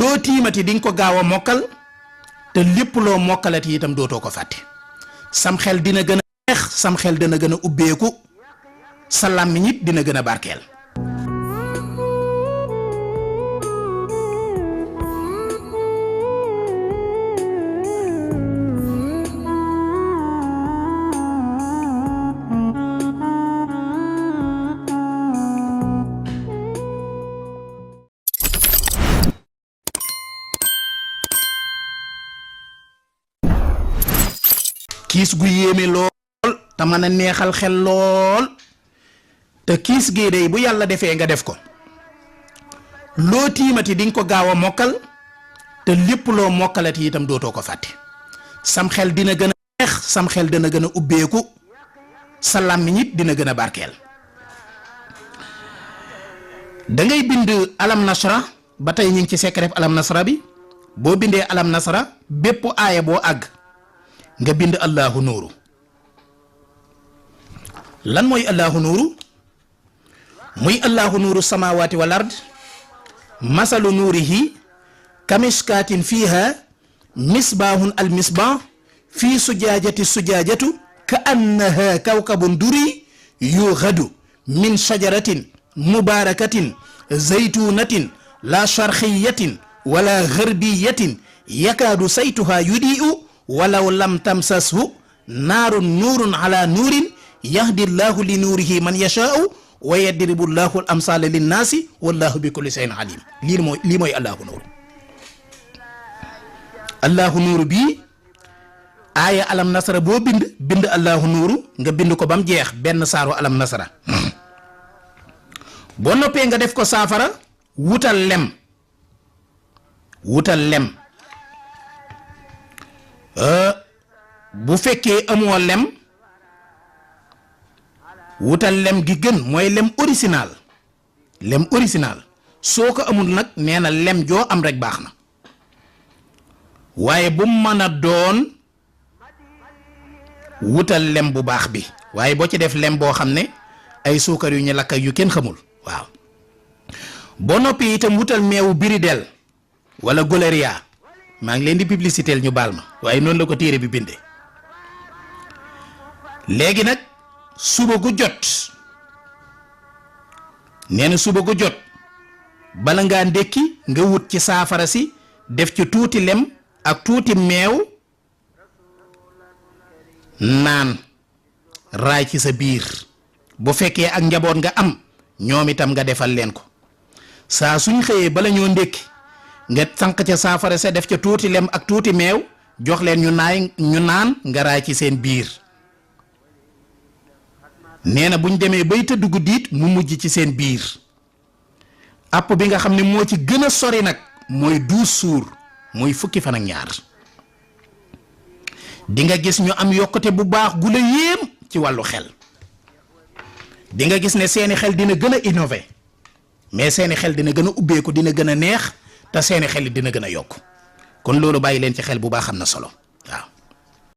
loo tiimati di nga ko gaaw a mokkal te lépp loo mokkalati itam dootoo ko fàtte sam xel dina gën a neex sam xel dina gën a ubbeeku sa làmmiñ it dina gën a barkeel. kiis gu yéeme lool te mën a neexal xel lool te kiis gii dey bu yàlla defee nga def ko loo tiimati di nga ko gaaw a mokkal te lépp loo mokkalati itam dootoo ko fàtte sam xel dina gën a neex sam xel dina gën a ubbeeku sa làmmiñ it dina gën a barkeel. da ngay bind alam nasra ba tey ñu ngi ci secret alam nasra bi boo bindee alam nasra bépp aaya boo àgg nga bind allahu nuuru. lan mooy allahu nuuru muy allahu nuuru samawati wal ard masalu nuurihi kamishkaatin fiiha misbaahun al misbaah fii sujaajati sujaajatu ka annaha kawkabun duri yughadu min shajaratin mubarakatin zaytunatin la sharqiyatin wala gharbiyatin yakaadu saytuha yudi'u walaw lam tamsashu naarun nuurun ala nuurin yahdi llahu li nuurihi man yashaa'u wa yadribu llahu al amsaala linnaasi wallahu bi kulli shay'in alim. lii mooy allahu nuuru. allahu nuuru bii aaya alam nasara boo bind allahu nuuru nga bind ko ba mu jeex benn saaru alam nasara boo noppee nga def ko saafara wutal lem bu fekkee amoo lem wutal lem gi gën mooy lem original soo ko amul nag nee na lem joo am rek baax na waaye bu mën a doon wutal lem bu baax bi waaye boo ci def lem boo xam ne ay suukar yu ñu lakk yu kenn xamul waaw boo noppi itam wutal meewu biridel wala goleria maa ngi leen di publicitéel ñu baal ma waaye noonu la ko téere bi bindee léegi nag suba gu jot nee na suba gu jot bala ngaa ndékki nga wut ci saafara si def ci tuuti lem ak tuuti meew naan raay ci sa biir bu fekkee ak njaboot nga am ñoom itam nga defal leen ko saa suñ xëyee bala ñoo ndékki nga sànq ca saafara sa def ca tuuti lem ak tuuti meew jox leen ñu naan nga raay ci seen biir nee na buñ demee bay tëdd guddiit mu mujj ci seen biir app bi nga xam ne moo ci gën a sori nag mooy 12 jours muy fukki fan ak ñaar di nga gis ñu am yokkute bu baax gu la yéem ci wàllu xel di nga gis ne seeni xel dina gën a innové mais seeni xel dina gën a ubbeeku dina gën a neex te seeni xel dina gën a yokk kon loolu bàyyi leen ci xel bu baax am na solo.